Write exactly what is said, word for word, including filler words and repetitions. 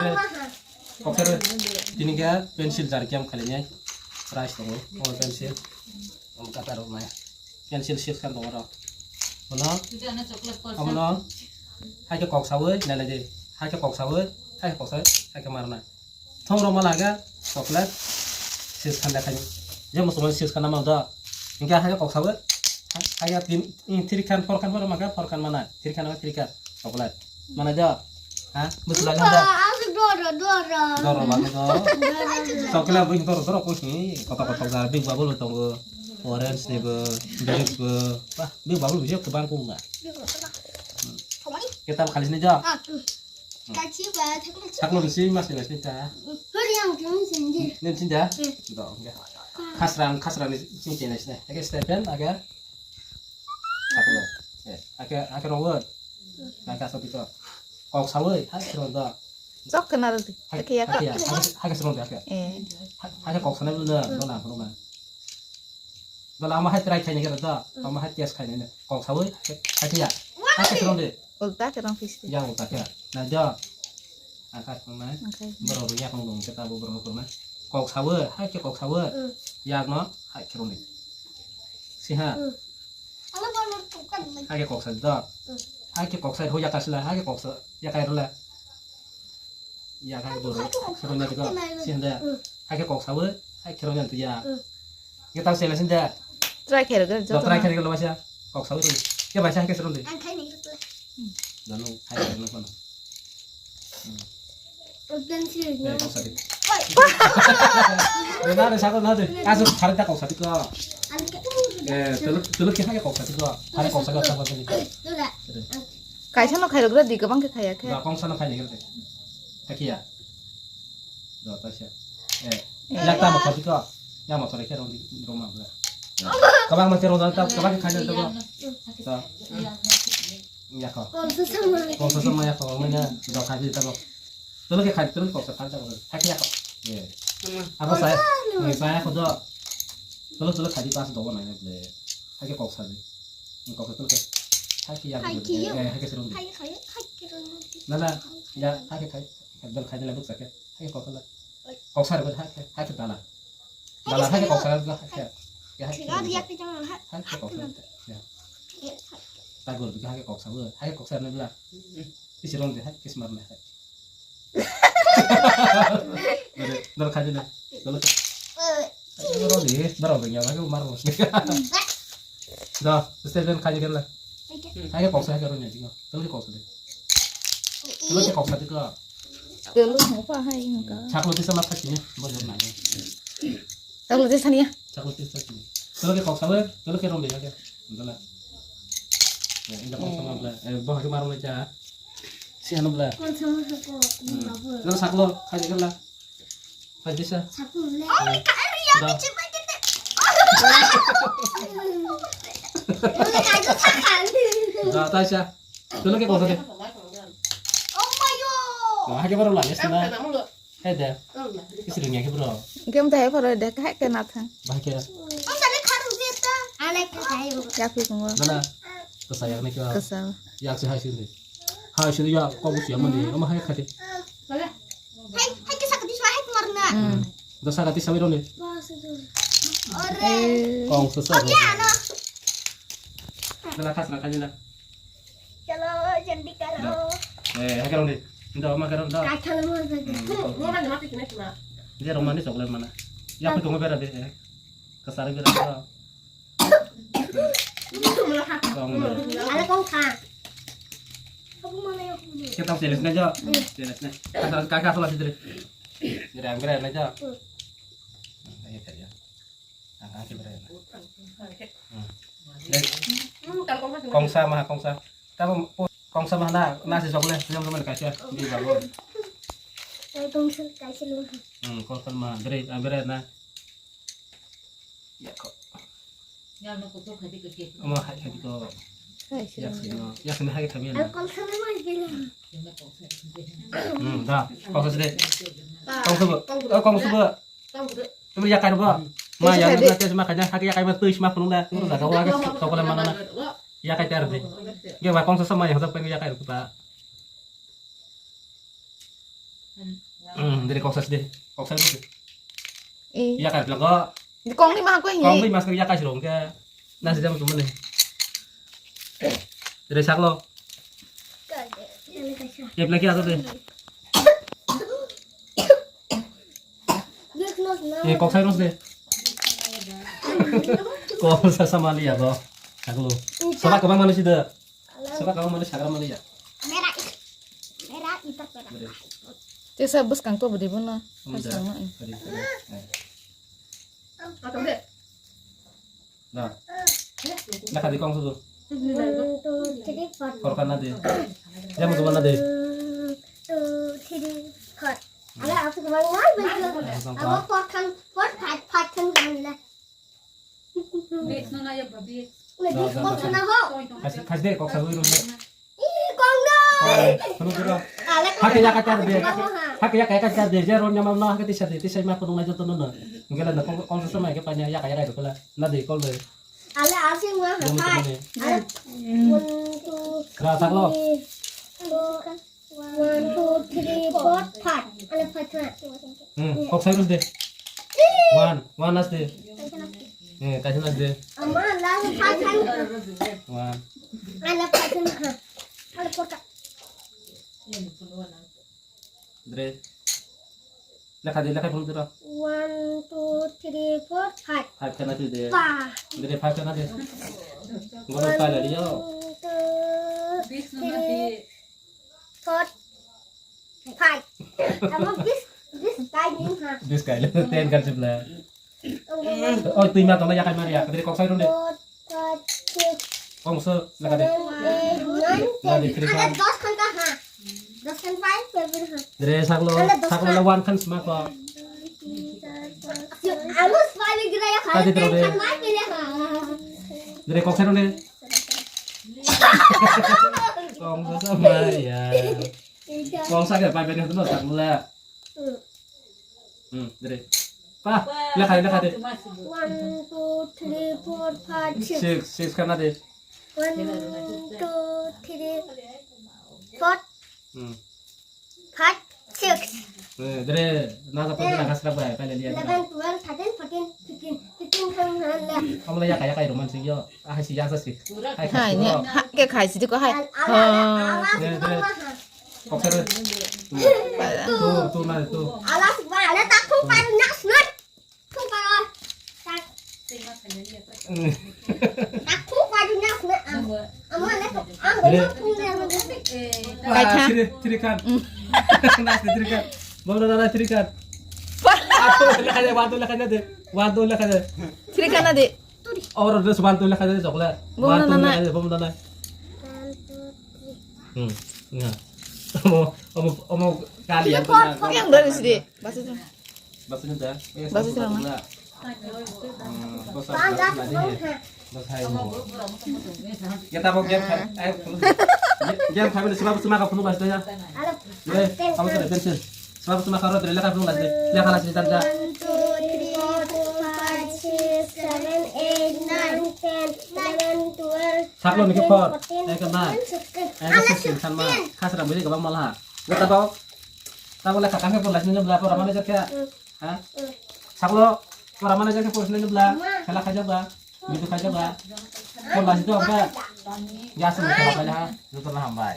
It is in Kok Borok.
Koksa rw. Tini khe pencil jar game khainai. Prize tongo. O pencil. Om kata rok nai. Pencil six khan tongo rok. Bono. Omono. Hai khe koksawi nai nai di. Hai khe koksawi. Hai khe koksawi. Hai khe marna. Thong rok mala khe chocolate. Six khan dekhai. Je mo somoi six khan ma do. Hingke hai khe koksawi. Hai khe tin, three khan, four khan ma khe four khan mana. Three khan ma three khan. Chocolate. Mana do. Ha? Busi lagi da. Doro, doro. Doro mana do. Chocolate bui doro, doro ko hi. Koto koto ga big bubble tongo. Orange ni bo, berries bo. Wah, big bubble bisi kebang ko nga. Kitab khalis ni do. Saklo bisi mas ni mas ni ta. Nen sin da. Do. Khasrang, khasrang ni sin kena sin. Ake step pen, ake. Saklo. Eh, ake, ake rongo. Nang ka sopi to. Koksawi, hai khe ron do. Sok kena rw di. Hai, hai khe ya, hai khe ya, hai khe, hai khe ron do, hai khe. Eh. Hai, hai khe koksanai bwle do, do na, do na. Bwle ama hai try khainai khe do, ama hai test khainai. Koksawi, hai khe, hai khe ya. Hai khe ron de. Ulta khe ron pis. Ya, ulta khe. Na do. Ang kha thang nai. Okay. Borok rw ya kong dong khe tabo borok rw nai. Koksawi, hai khe koksawi. Mm. Yak no, hai khe ron de. Siha. Mm. Hai khe koksa do. Hai khe koksa ho yakai sila, hai khe koksa yakai rwla. Yakai boro. Khe rwna digo. Si hande. Hai khe koksa bo, hai khe rwna digo ya. Khe tau sela sinde. Try khe rwgwla, joto try khe rwgwla baisa. Koksa bo. Khe baisa hai khe rwna di. Ang khai ni. Jano hai khe rwna kono. Pencil. Eh, koksa di. Oi. Na de sako na de. Aso thari ta koksa di ko. Ang ke. Eh, tuluk, tuluk khe hai koksa di ko. Hai koksa ko sako ni. Tuluk. Kaisa no khairok rw di, kwbang khe khaya khe. Ba kongsa no khaini khe. Hakhiya. Do ta se. Eh, yak ta mo khati ko. Ya mo thore khe rong di rong ma bla. Kwbang ma khe rong ta kwbang khe khaini to. To. Ya ko. Kongsa sama. Kongsa sama ya ko, mana do khaji ta ko. Tolo khe khai, tolo khe koksa khai ta ko. Hakhiya ko. Eh. Abo saya. Saya ko do. Tolo tolo khaji pas do na ya ble. Hakhe koksa di. Koksa tolo khe. Hakhe ya. Hakhe ya. Eh, hakhe serong di. Hakhe, hakhe, hakhe serong di. Na, na. Ya, hakhe khai. Dal khai la buksa khe. Hakhe koksa la. Koksa re hakhe, hakhe dala. Dala hakhe koksa la hakhe. Ya, hakhe. Hakhe koksa. Ya. Tagor di hakhe koksa bo. Hakhe koksa na bla. Isi rong di hakhe kismar na hakhe. Dale, dale, khai dale. Dale, khai. Dale, dale, dale, dale, dale. Da, step ben khai dale. Khai koksa, khai dale, dale. Dale, koksa dale. Dale, koksa dale. Dale, mo pa hai ka. Chaklo tisa ma khai ni, bo jor na. Chaklo tisa ni ya. Chaklo tisa ni. Dale, koksa dale, dale, rong dale. Dale. Eh, inda koksa ma dale. Eh, bo hai ma rong dale. Si ano bla. Kon sama sako, hmm, babu. Nang saklo, khai dikala. Khai disa. Sako le. Hmm. Oh, ka ari ya, da. Bichi pakai te. Da, taisa. Tolo khe koksa de. Oh my God. Nah, hakhe baro lagi sini. Hai de. Kisi ringya khe bro. Game dai pharo de, hai khe na thang. Bahai khe. Ang tadi kharu dia ta. Alai khe khai. Yak phi kungo. Nana. Kasa yak ne khe. Kasa. Yak se hai sini. Hai sini ya, kok busi amani. Ama hai khati. Hai, hai kisa kati swa hai kumar na. Hmm. Dosa kati sawi roni. Ore. Eh. Kong sasa. Oke, ano. Nana khas na kanya na. Chalo, jaldi karo. Eh, hai karo ni. Ndo ma karo ndo. Ka chalo mo sa. Hmm. Mo ma ma ti kine ma. Dia romani chocolate mana. Ya aku tunggu bera de. Kasari bera. Kong. Ala kong kha. Aku mana ya aku. Kita sales na jo. Sales na. Kasar ka ka sala sidre. Gira gira na jo. Ayo kerja. Ang kaki bere. Hmm. Kongsa maha kongsa. Tabo kongsa maha na nasi chocolate jom jom kaisa di bago. Kongsa kaisa lu. Hmm, kongsa maha bere, ah, bere na. Ya kok. Omo hai hai ko. Ya sini, ya sini hai kami na. Kongsa maha gila. Hmm, da. Kongsa sini. Kongsa bu. Oh, kongsa bu. Tumi yakai rwbo? Ma ya nang test ma khaina hak yakai ma twi sma phunung da. Turu jaga wa ga tokole mana na. Yakai ter di. Ge wa kongsa sama ya hojak pen yakai rwkha. Hmm, diri kok sas de. Kok sas de. Eh. Ya kan, lago. Di kong ni ma ko Kong ni. Mas ya kai sirong ke. Nasi jam tu mana? Diri saklo. Kep lagi atau de. Eh, kok sas de. Kok sas sama liya bo. Saklo. Soba kebang manusia de. Soba kebang manusia sakra manusia. Mera. Mera itu mera. Tesa bus kang to budi bono. Bus kang ma. Nah. Nah, kadi kong susu. One, two, three, four. Kor kana de. Jam tu mana de. One, two, three, four. Ala aku kemana? Aku kor kan, kor five, five kan mana? Wait, no, no, ya, babi. Wait, no, no, no. Kasi, kasi de, kok sawi ro. Ih, kong no. Kunu kira. Hake ya kacar de. Hake ya kacar de. Jero nyamam no hake tisa de. Tisa ma kunu ngai joto no. Ngela na kong kong sama ke panya ya kaya rai kula. Na de kol de. Ale asing ma. Hai. One, two, three, four. One, two, three, four, five. Ano five na. Hmm, kok sairus de. One, one as de. Eh, kaisa nas de. Ama, last five na. One. Ano five na. Ano four ka. Dre. Lekha de, lekha phone dira. One, two, three, four, five. Five kana tu de. Pa. Dre five kana de. Golo pa le yo. One, two, three, four, five. Amo bis, bis kai ni ha. Bis kai le, ten kan sibla. Oh, twi ma tong ya kai mari ya. Kadri kok sai ro ne. Four, five, six, Kong so la kadri. Seven, eight, nine, ten. Kadri kri kan. Ada dos kan ka ha. Dos kan five, seven ha. Dre saklo, saklo la one kan sma ko. Alo five gira ya ha. Kadri tro de. Kan mai pele ha. Dre kok sai ro ne. Kong so sama ya. Kong sa ke pai pai ne to saklo la. Hmm, dre. Pa, lekha de, lekha de. One, two, three, four, five, six. Six, six kana de. One, two, three, four, Hmm. five, six. Eh, dre, na sa pa na kasra ba, pa le liya. Eleven, twelve, thirteen, fourteen, fifteen, fifteen kan han le. Amla ya kaya kai roman sing yo. Ah, si ya sa si. Hai, Hai, nya, ha, ke khai si ko hai. Ala, ala, ala, Ha. ala, Dre, dre. ala, ala. Kok sar. Tu, tu na tu. Alas ba, ada tak thung pai nak snat. Thung pai. Tak. Tak thung pai nak snat. Ama le to, ama le to thung le. Kai tha. Three, three kan. Nas three kan. Bom na na three kan. Aku lekha de, wadu lekha de. Wadu lekha de. Three kan de. Oro dress one two lekha de chocolate. Bom na na. One two lekha de, bom na na. Hmm. Nga. Omo, omo, omo kali ya. Yang dari sini. Basi tu. Basi tu dah. Basi tu mana? Bas hai. Kita mau game khai. Eh, game khai, sebab sema ka phone bas ya. Eh, kamu kena pensil. Sebab sema karo dari lekha phone lagi. Lekha lagi tanda. One, two, three, four, five, six, seven, eight, nine, ten, eleven, twelve, Saklo niki thirteen, four. Fourteen, Eh, kena. Fifteen, sixteen. Eh, sixteen sama. Khasra beri gabang malah. Kita tahu. Tahu lekha kami phone lagi ni bela pora mana jat kya? Ha? Saklo, pora mana jat kya phone ni bela. Khala khaja ba. Gitu khaja ba. Phone lagi tu apa? Ya semua khala khaja ha. Itu pernah hambai.